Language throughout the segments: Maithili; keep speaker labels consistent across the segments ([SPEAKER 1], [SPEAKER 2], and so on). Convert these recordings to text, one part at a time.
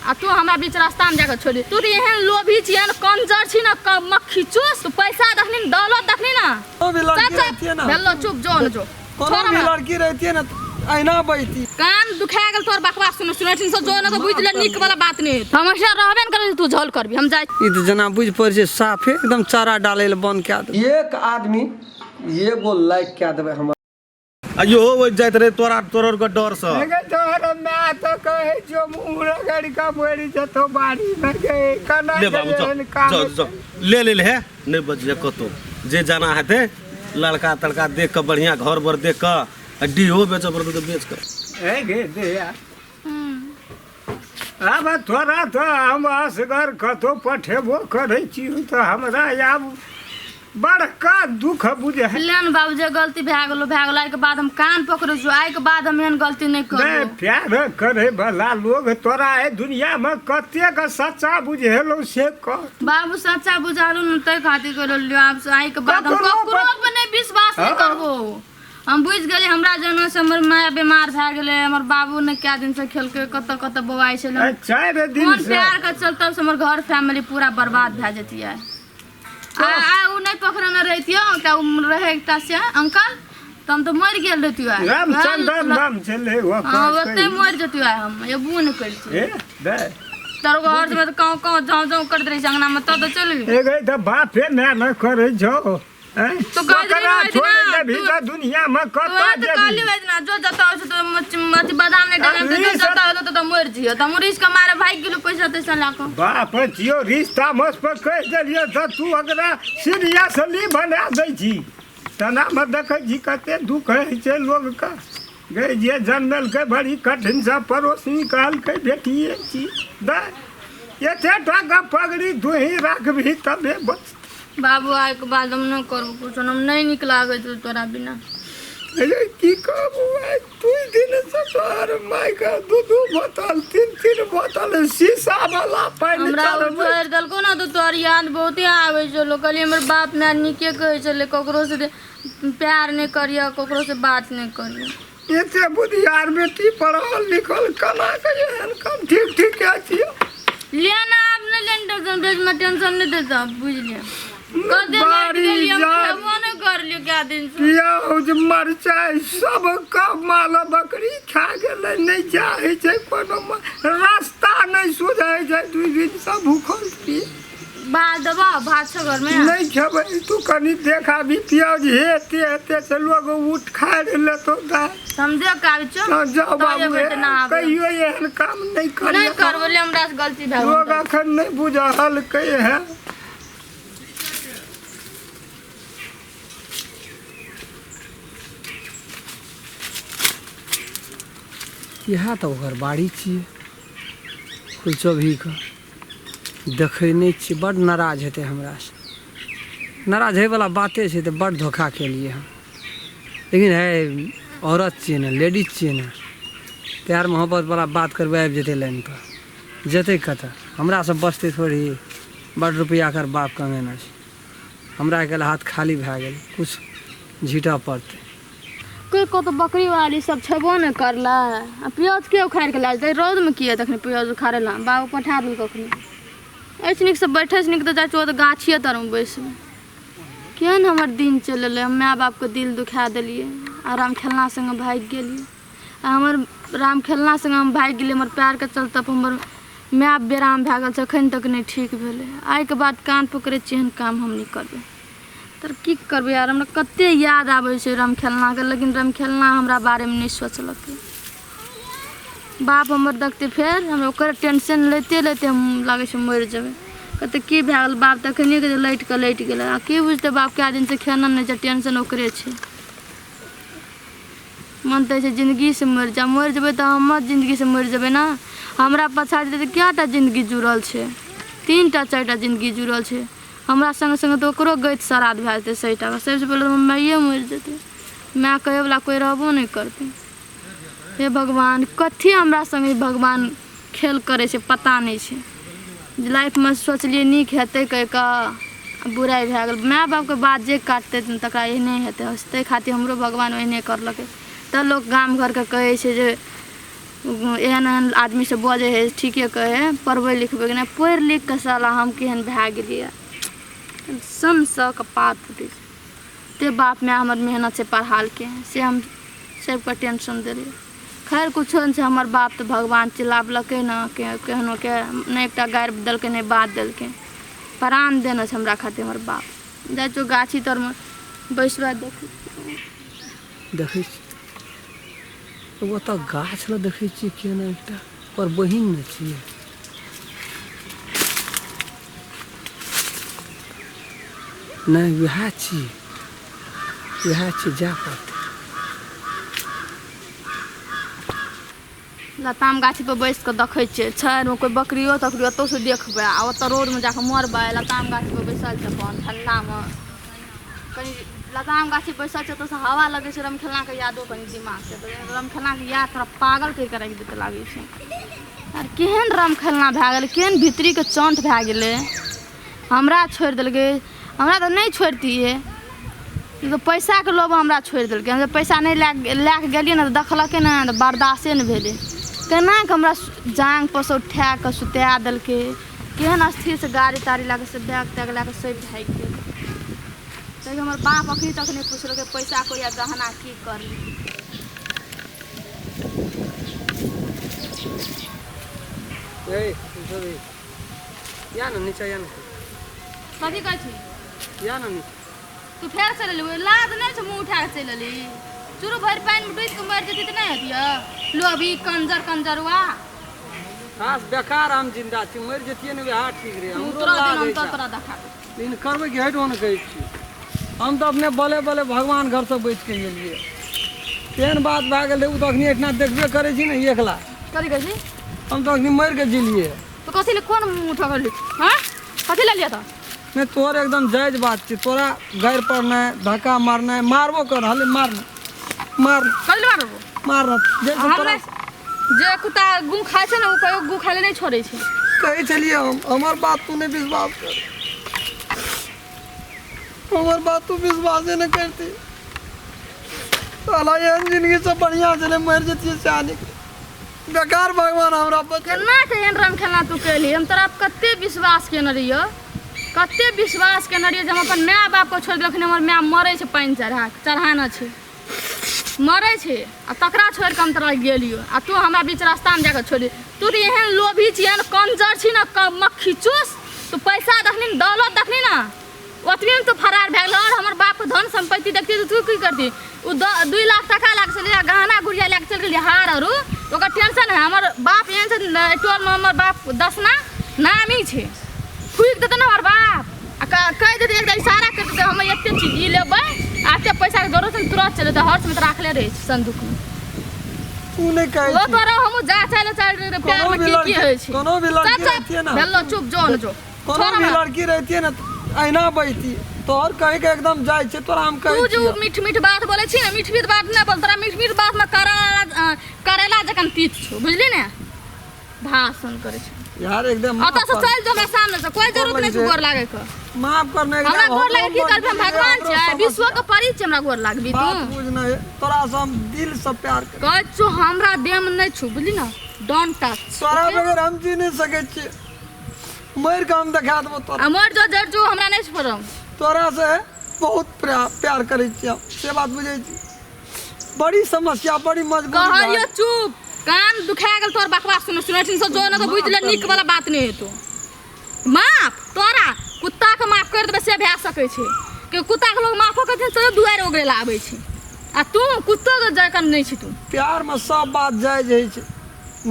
[SPEAKER 1] आ तू हमरा बीच रास्ता में जाके छोड़ी। तू तो एहन लोभी छी, एहन कंजर छी ना, मक्खी चूस। तू पैसा देखनी न, दौलत देखनी ना।
[SPEAKER 2] कोनो भी लड़की
[SPEAKER 1] चल, चल।
[SPEAKER 2] रहती है ना।
[SPEAKER 1] भेलो, चुप जो न जो।
[SPEAKER 2] कोनो
[SPEAKER 1] छोड़
[SPEAKER 2] भी
[SPEAKER 1] हमरा।
[SPEAKER 2] लड़की रहती है ना, अहिना बैठी।
[SPEAKER 1] कान दुखा गेल तोर बकवास सुन सुन से जो न तो बुझ ले, नीक वाला बात नहीं। हमेशा रहबे न करे, तू झोल करबी, हम जाय।
[SPEAKER 2] ई तऽ जेना बुझि पड़ै छै साफे एकदम चारा डालै लए बन्द कए देबै। एक आदमी एगो लाइक कए देबै हमर।
[SPEAKER 3] आ इहो ओहि जाइत रहे तोरा तोरर के डर से।
[SPEAKER 4] अगे तोहर माय तो कहै छौ मुँह रगड़ि कऽ मरि जेतौ बाड़ी मे गे, केना
[SPEAKER 3] ले बाबू
[SPEAKER 4] के एहन
[SPEAKER 3] चल
[SPEAKER 4] काम
[SPEAKER 3] चल चल, ले ले ले हे, नहीं बजिए कतौ जे जाना हेतै लड़का तड़का देख कऽ बढ़िया घर बर देख कऽ आ डीहो बेचऽ पड़तै तऽ बेच कऽ।
[SPEAKER 4] हे गे दया, आब तोरा तऽ हम असगर कतौ पठेबो करै छी तऽ हमरा आब बड़का दुख बुझै।
[SPEAKER 1] ले ने बाबू, जे गलती भए गेलो भए गेलो, आइके बाद हम कान पकड़ै छी, आइके बाद हम एहन गलती नहि करबो।
[SPEAKER 4] नहि प्यार करे वाला लोग तोरा एहि दुनिया में कतेक सच्चा बुझेलो से कह।
[SPEAKER 1] बाबू सच्चा बुझालू ने ताहि खातिर करलियो, आब से आइके बाद हम
[SPEAKER 4] ककरो
[SPEAKER 1] ककरो पर नहि विश्वास नहि करबो। हम बुझि गेलियै हमरा जना से हमर माय बीमार भए गेलै, हमर बाबू ने कए दिन से खेलकै, कतऽ कतऽ बौआइ छलै।
[SPEAKER 4] आइ 4 दिन
[SPEAKER 1] कोन
[SPEAKER 4] से
[SPEAKER 1] प्यार के चलते से हमर घर फैमिली पूरा बर्बाद भए जतियै। आ आ उ नहि पकड़ने रहितियो तऽ उ रहै एकटा से अंकल, तऽ हम तऽ मरि गेल रहितियो आइ।
[SPEAKER 4] रामचंद्र नाम छलै ओकर।
[SPEAKER 1] हँ, ओतै मरि जतियो आइ, हम एबो नहि करितियो।
[SPEAKER 4] ए दे
[SPEAKER 1] तोर घर मे तऽ काँव काँव झाँव झाँव करैत रहै छै अंगना मे, तब तऽ चलि गेल।
[SPEAKER 4] ए गई तऽ बापे माय नहि करै छौ। हैं?
[SPEAKER 1] तो कह देली
[SPEAKER 4] ओकरा
[SPEAKER 1] ना
[SPEAKER 4] छोड़
[SPEAKER 1] ओहि
[SPEAKER 4] देबही
[SPEAKER 1] दिना,
[SPEAKER 4] तऽ दुनिया में
[SPEAKER 1] तोरा
[SPEAKER 4] कतऽ
[SPEAKER 1] तऽ
[SPEAKER 4] जेबही?
[SPEAKER 1] कहली ओहि दिना जो जतऽ होइ छै तो अथी बादाम नहि डालम तऽ जो
[SPEAKER 4] रीस-
[SPEAKER 1] जतऽ होतो ततऽ मरि जइहो, तऽ हम रिस्क के मारे भागि गेलहुँ पैसा तैसा लए कऽ।
[SPEAKER 4] बाप छियौ, रिश्ता मस पर कहि देलियौ तऽ तू ओकरा सीरियसली बना दै छी। तेनामे देखै छी कते दुख होइ छै लोकके। गै जे जनमेलकै बड़ी कठिनसँ, पड़ोसी कहलकै बेटिए छी, दे एते टाका पगड़ी तूही राखबही तबे बस।
[SPEAKER 1] बाबू आइके बाद हम नहि करबो कुछो, हम नहि नीक लागै छौ तोरा बिना।
[SPEAKER 4] अरे की कहबू, आइ 2 दिन से तोहर मायके 2-2 बोतल 3-3 बोतल शीशा वाला पानि
[SPEAKER 1] हमरा ओ
[SPEAKER 4] चढ़बै।
[SPEAKER 1] छोड़ि देलको ने तऽ तोहर याद बहुते आबै छलो। कहलियै हमर बाप माय नीके कहै छलै, ककरो से प्यार नहि करिह, ककरो से बात नहि करिह।
[SPEAKER 4] एते बुधियार बेटी पढ़ल लिखल केना के एहन काम? ठीक ठीक छियौ।
[SPEAKER 1] ले ना आब नहि लेन टेंशन, बेच में टेंशन नहीं देता, बुझ लिया। कते लैट
[SPEAKER 4] बारी
[SPEAKER 1] गेलियै, हम
[SPEAKER 4] जान।
[SPEAKER 1] खेबो नहि करलियै कए दिन से।
[SPEAKER 4] प्याज मरचाइ सब के माल बकरी खा गेलै, नहि चाहै छै कोनो रास्ता नहि सुझै छै, 2 दिन से भूखल छी।
[SPEAKER 1] भात देबऽ? भात छौ घरमे?
[SPEAKER 4] नहि खेबै, तू कनि देख आबी प्याज हेते हेते से लोग उठ खा लेतो दाय।
[SPEAKER 1] हम देख के आबै छियौ।
[SPEAKER 4] हँ, जाउ
[SPEAKER 1] तब
[SPEAKER 4] बाबू,
[SPEAKER 1] एबै तऽ नहाबै।
[SPEAKER 4] कहियो एहन काम नहि करियौ।
[SPEAKER 1] नहि करबो, ले हमरा से गलती भए गेल।
[SPEAKER 4] लोग अखन नहि बुझलकै है।
[SPEAKER 2] इएह तऽ ओकर बाड़ी छियै, फुलचोभीके देखै नहि छियै। बड्ड नाराज हेतै हमरासँ। नाराज होइवला बाते छै तऽ बड्ड धोखा केलियै हम। लेकिन हे औरत छियै ने, लेडीज छियै ने, प्यार मोहब्बतवला बात करबै आबि जेतै लाइनपर। जेतै कतऽ? हमरासँ बचतै थोड़े ही? बड्ड रुपैआ एकर बाप कमेने छै। हमरा आइकाल्हि हाथ खाली भए गेल, किछु झीटऽ पड़तै।
[SPEAKER 1] कोई कतौ बकरी वाली सब छेबो नहि करलै आ प्याज के उखाड़ि के लए जेतै रौदमे? किए तखनी प्याज उखाड़े ला बाबू पठा देलकै अखनी। एहिसँ नीक से बैठैसँ नीक तऽ जाइ छियै ओतऽ गाछिए तरमे बैसबै। केहन हमर दिन चलि एलै, हम माय बापके दिल दुखा देलियै आ राम खेलना सङ्गे भागि गेलियै। आ हमर राम खेलना सङ्गे हम भागि गेलियै, हमर प्यारके चलते हमर माय बेराम भए गेल छै, एखन तक नहि ठीक भेलै। आइके बाद कान पकड़ै छियै, एहन काम हम नहि करबै। तर की करबै यार, हमरा कते याद आबै छै राम खेलनाके, लेकिन राम खेलना हमरा बारेमे नहि सोचलकै। बाप हमर देखतै फेर हमरा ओकर टेंशन लैते लैते हम लागै छै मरि जेबै। कहतै की भए गेल बाप तऽ एखने लटि कऽ लटि गेलै। आ की बुझतै बाप कए दिनसँ खेना नहि छै, टेंशन ओकरे छै। मन तऽ होइ छै जिन्दगीसँ मरि जाउ, मरि जेबै तऽ हमर जिन्दगीसँ मरि जेबै ने। हमरा पछाति तऽ कए टा जिन्दगी जुड़ल छै, 3 टा 4 टा जिन्दगी जुड़ल छै हमरा सङ्गे सङ्गे, तऽ ओकरो गति श्राद्ध भए जेतै सही टाका। सबसँ पहिले तऽ हमर माइए मरि जेतै, माय कहैवला कोइ रहबो नहि करतै। हे भगवान, कथी हमरा सङ्गे भगवान खेल करै छै पता नहि छै। जे लाइफमे सोचलियै नीक हेतै कहि कऽ, बुराइ भए गेल। माय बापके बात जे काटतै तकरा एहने हेतै, ताहि खातिर हमरो भगवान ओहने करलकै। तऽ लोक गाम घरके कहै छै जे एहन एहन आदमी सब बजै हइ ठीके कहै हइ पढ़बै लिखबै नहि पढ़ि लिख कऽ साला हम केहन भए गेलियै सनसँ कपार फूटै छै ते बाप माय हमर मेहनत से पढ़ालकै से हम सबके टेंशन देलियै खैर कुछो नहि छै हमर बाप तऽ भगवान चिल्लाबलकै ने केहनोके नहि एकटा गारि देलकै नहि बात देलकै प्राण देने छै हमरा खातिर हमर बाप जाइ छियौ गाछी तरमे बैसबै देखै
[SPEAKER 2] देखै छी ओतऽ गाछ लग देखै छियै केना एकटा ओकर बहिन ने छियै नहि वएह छियै वएह छियै जाय पड़तै
[SPEAKER 1] लताम गाछी पर बैस कऽ देखै छियै छै ने कोइ बकरियो तकरियो ओतौ से देखबै आ ओतऽ रोडमे जाकऽ मरबै लताम गाछी पर बैसल छै अपन ठण्डामे कनि लताम गाछी बैसल छै ओतऽसँ हवा लगै छै रमखेलनाके यादो कनि दिमाग छै रमखेलनाके याद तोरा पागल करि कऽ राखि देतै लागै छै आर केहन रमखेलना भए गेलै केहन भितरीके चण्ठ भए गेलै हमरा छोड़ि देलकै हमरा तऽ नहि छोड़तियै ई तऽ पैसाके लोभ हमरा छोड़ि देलकै हम जब पैसा नहि लए लए कऽ गेलियै ने तऽ देखलकै ने तऽ बर्दाश्ते नहि भेलै केना कऽ हमरा जाँघपर सँ उठा कऽ सुता देलकै केहन स्थिरसँ गाड़ी ताड़ी लए कऽ से बैग तैग लए कऽ सब भागि गेलै तैयो हमर बाप अखनी तक नहि पुछलकै पैसा कौड़ी आ गहना की करली
[SPEAKER 2] या ने नीचा या ने
[SPEAKER 1] कथी कहै छी
[SPEAKER 2] या ने नीचा
[SPEAKER 1] तू फेर चलि एलही लाज नहि छै मुँह उठा कऽ चलि एलही चुरू भरि पानिमे डूबि कऽ मरि जेती तऽ नहि हेतियै लोभी कंजर कंजरुआ
[SPEAKER 2] खास बेकार हम जिंदा छी मरि जतियै ने वएह ठीक रहे हमरो
[SPEAKER 1] तोरा
[SPEAKER 2] लाज
[SPEAKER 1] दिन हम
[SPEAKER 2] होइ
[SPEAKER 1] तऽ
[SPEAKER 2] छै।
[SPEAKER 1] तोरा देखा देबौ।
[SPEAKER 2] लेकिन करबै कि हटि ने कहै छी हम तऽ अपने बले बले भगवान घरसँ बचि कऽ एलियै तेहन बात भए गेलै ओ तऽ अखनी एहिठिना देखबे करै छी ने एकला
[SPEAKER 1] कथी कहै छी
[SPEAKER 2] हम तऽ अखनी मरि कऽ जिलियै
[SPEAKER 1] तो कथी ले कोन मुँह उठा कर हाँ कथी ले लिया तो
[SPEAKER 2] नहि तोहर एकदम जायज बात छै तोरा गारि पड़नाइ धक्का मारनाइ मारबो कर हले मार मार
[SPEAKER 1] कथी ले मारबो
[SPEAKER 2] मार जे
[SPEAKER 1] हम
[SPEAKER 2] तोरा
[SPEAKER 1] नहि जे कुत्ता गु खाइ छै ने ओ कहियो गु खाइ ले नहि छोड़ै छै
[SPEAKER 2] कहै छलियै हम हमर बात तू नहि विश्वास कर हमर बात तू विश्वासे नहि करती साला एहन जिंदगी से बढ़िया छलै मरि जतियै सएह नीक बेकार भगवान हमरा बचेलक
[SPEAKER 1] केना के एहन रंग खेलना तू केलही हम तोरा पर कते विश्वास केने रहियो कते विश्वास केने रहियो जे हम अपन माय बापके छोड़ि देलखिन हमर माय मरै छै पानि चढ़ा चढ़ाना छै मरै छै आ तकरा छोड़ि कऽ हम तोरा गेलियो आ तू हमरा बीच रास्तामे जाकऽ छोड़ि तू तऽ एहन लोभी छी एहन कंजर छी ने मक्खी चूस तू पैसा देखली ने दौलत देखली ने ओतबेमे तू फरार भए गेल आओर हमर बापके धन सम्पत्ति देखती तऽ तू की करती ओ 2 लाख टका लए कऽ चलि गहना गुड़िया लए कऽ चलि गेलियै हार आरू ओकर टेंशन है हमर बाप एहन छै ने टोलमे हमर बाप दसना नामी छै फूकि देतै ने हमर बाप आ कहि देतै एकटा इशारा करि देतै हम एते चीज ई लेबै आ एते पैसाके जरूरत छै तुरंत चलि जेतै हर्षमे तऽ राखले रहै छै संदूकमे
[SPEAKER 2] तू नहि कहै
[SPEAKER 1] ओ
[SPEAKER 2] छी
[SPEAKER 1] तोरा हमहूँ जा चल चल
[SPEAKER 2] कोनो
[SPEAKER 1] प्यारमे
[SPEAKER 2] भी
[SPEAKER 1] की की
[SPEAKER 2] लड़की
[SPEAKER 1] होइ छै
[SPEAKER 2] कोनो भी लड़की
[SPEAKER 1] चल, चल,
[SPEAKER 2] रहतियै ने
[SPEAKER 1] भेलो चुप जो ने जो
[SPEAKER 2] कोनो
[SPEAKER 1] छोड़
[SPEAKER 2] भी
[SPEAKER 1] हमरा।
[SPEAKER 2] लड़की रहतियै ने अहिना बैठती तोहर कहे के एकदम जाइ छै तोरा हम कहै
[SPEAKER 1] तू जो
[SPEAKER 2] छियौ
[SPEAKER 1] मीठ मीठ बात बोले छी ने मीठ मीठ बात नहि बोल तोरा मीठ मीठ बात में करैला करैला जखन तीत छौ बुझली ने भाषण करे छै
[SPEAKER 2] यार एकदम माफ
[SPEAKER 1] ओतऽ से
[SPEAKER 2] कर
[SPEAKER 1] चल जो हमरा सामने से कोई जरूरत
[SPEAKER 2] लगै
[SPEAKER 1] नहि छै
[SPEAKER 2] छै।
[SPEAKER 1] गोर लागे के
[SPEAKER 2] माफ करना एकदम
[SPEAKER 1] हमरा गोर लागे की
[SPEAKER 2] हम
[SPEAKER 1] करबे हम भगवान
[SPEAKER 2] हमरो
[SPEAKER 1] छै
[SPEAKER 2] समझ
[SPEAKER 1] विश्व के परी छै हमरा गोर लागबी तू
[SPEAKER 2] बात बुझ नहि तोरा से हम दिल से प्यार कर
[SPEAKER 1] कहै छौ हमरा देह में नहि छू बुझली ने don't touch
[SPEAKER 2] तोरा बगैर हम जी नहि सकै छियै मरि कऽ हम देखा देबो तोरा
[SPEAKER 1] आ मर जो जर जो हमरा नहि छोड़म
[SPEAKER 2] तोरा से बहुत प्यार करै छियै हम से बात बुझै छी बड़ी समस्या बड़ी मजबूरी
[SPEAKER 1] कहलियो
[SPEAKER 2] भए
[SPEAKER 1] चुप कान दुखा गेल तोर बकवास सुन सुनै छी जो न तो बुझ ले नीक वाला बात नहीं हेतो माफ तोरा कुत्ता के माफ कर देबे से भए सकै छै कि कुत्ता के लोग माफो करथिन तो दुआरि ओगरे ला आबै छै आ तू कुत्तो के जकन नहीं छी तू
[SPEAKER 2] प्यार में सब बात जायज होइ छै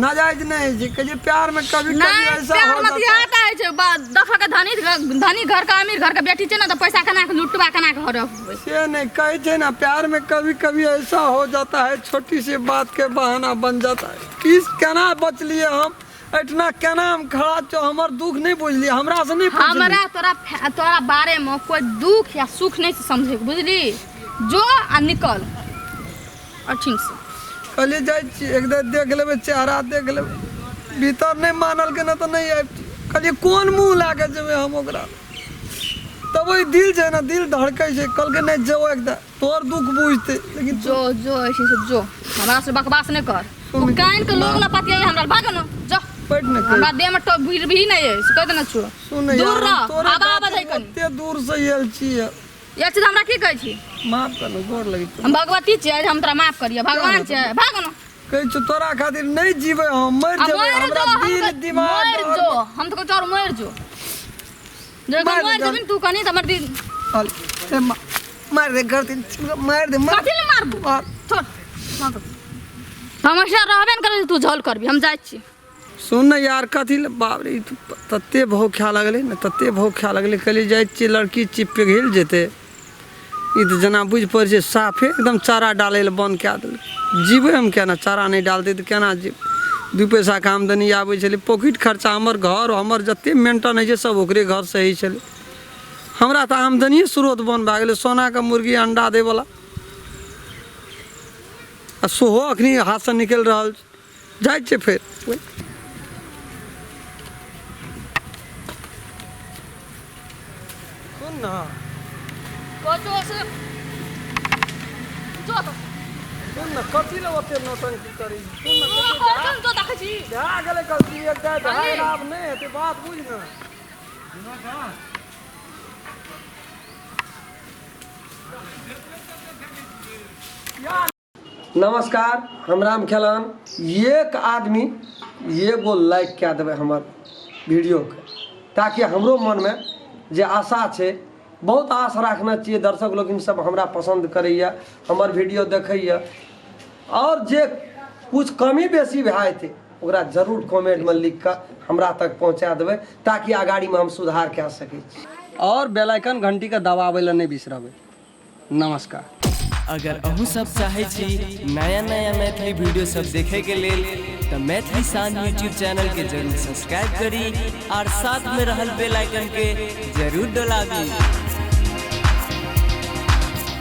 [SPEAKER 2] नाजायज नहि होइ छै कहै छै प्यार में कभी कभी
[SPEAKER 1] नहीं
[SPEAKER 2] ऐसा
[SPEAKER 1] प्यार
[SPEAKER 2] हो
[SPEAKER 1] में
[SPEAKER 2] जाता
[SPEAKER 1] इएह टा होइ छै देखऽ के धनी धनी घर के अमीर घर के बेटी छै ने तऽ पैसा केना के लुटबा केना के हड़पबै
[SPEAKER 2] से नहीं कहै छै ना प्यार में कभी कभी ऐसा हो जाता है छोटी सी बात के बहाना बन जाता है किस केना बचलिए हम एठना केना हम खड़ा छो हमर दुख नहीं बुझलिए हमरा से नहीं पुछलिए
[SPEAKER 1] हमरा तोरा तोरा बारे में कोई दुख या सुख नहीं छै समझे के बुझली जो आ निकल अठिन से
[SPEAKER 2] कहलिए जाइ छी एक बेर देख लेबै चेहरा देख लेबै भीतर नहि मानलकै ने तऽ नहि आबि कहलिए कोन मुँह लए कऽ जेबै हम ओकरा तब ओहि दिल छै ने दिल धड़कै छै कहलकै नहि जो एक तोहर दुख बुझतै लेकिन
[SPEAKER 1] जो जो ऐसे से जो हमरा से बकवास नहीं कर
[SPEAKER 2] सुन
[SPEAKER 1] कान के लोग ला पतिया हमरा भाग न जा।
[SPEAKER 2] पढ़ न
[SPEAKER 1] हमरा देह में तो भीड़ भी नहीं है से कह देना छो।
[SPEAKER 2] सुन
[SPEAKER 1] दूर रह, आबा आबा जाइ कनी।
[SPEAKER 2] कते दूर से आयल छियै।
[SPEAKER 1] ये चीज हमरा की कहै छी?
[SPEAKER 2] माफ कर गोर लगी।
[SPEAKER 1] हम भगवती छियै, हम तोरा माफ करियै, भगवान छियै, भाग न।
[SPEAKER 2] कहै छौ तोरा खातिर नहीं जीबै हम, मरि जेबै, हमरा दिल दिमाग
[SPEAKER 1] मरि जो, हम तो कहै मरि जो। जे मरि जेबी तू कनी त हमर दिल
[SPEAKER 2] मार दे करती, मार दे।
[SPEAKER 1] कथी ले मारबू? छोड़, हमेशा रहबे न करै तू झोल करबी, हम जाइ छी।
[SPEAKER 2] सुन न यार, कथी ले बाप रे, तते भाव खाए लगलै ने, तते भाव खाए लगलै, कहलियै जाइ छियै लड़की छियै पिघलि जेतै। ई तऽ जेना बुझि पड़ै छै साफे एकदम चारा डालै लए बन्द कए देलकै। जीबै हम केना? चारा नहि डालतै तऽ केना जीबै? 2 पैसाके आमदनी आबै छलै, पॉकेट खर्चा हमर घर हमर जते मेंटेन होइ छै सब ओकरे घरसँ होइ छलै। हमरा तऽ आमदनिए स्रोत बन्द भए गेलै, सोनाके मुर्गी अंडा दैवला, आ सेहो अखनी हाथसँ निकलि रहल छै। जाइ छियै फेर। सुन न, सुन न, कथी लए ओते नौटंकी करै छी? सुन न, भए गेलै गलती, एक दाइ भए गेलै, आब नहि हेतै, बात बुझ न। नमस्कार, हम राम खेलान। एक आदमी एगो लाइक कए देबै हमर वीडियोके, ताकि हमरो मनमे जे आशा छै, बहुत आश राखने छियै, दर्शक लोकिन सब हमरा पसन्द करैए, हमर वीडियो देखैए, आओर जे कुछ कमी बेसी भए जेतै ओकरा जरूर कमेंटमे लिख कऽ हमरा तक पहुँचा देबै, ताकि अगाड़ीमे हम सुधार कए सकै छी। आओर बेल आइकन घंटीके दबाबै लए नहि बिसरबै। नमस्कार।
[SPEAKER 5] अगर अहूँ सब चाहै छी नया नया मैथिली वीडियो सब देखे के लेल तऽ मैथिली शान यूट्यूब चैनल के जरूर सब्सक्राइब करी और साथ में रहल बेल आइकन के जरूर दबाबी।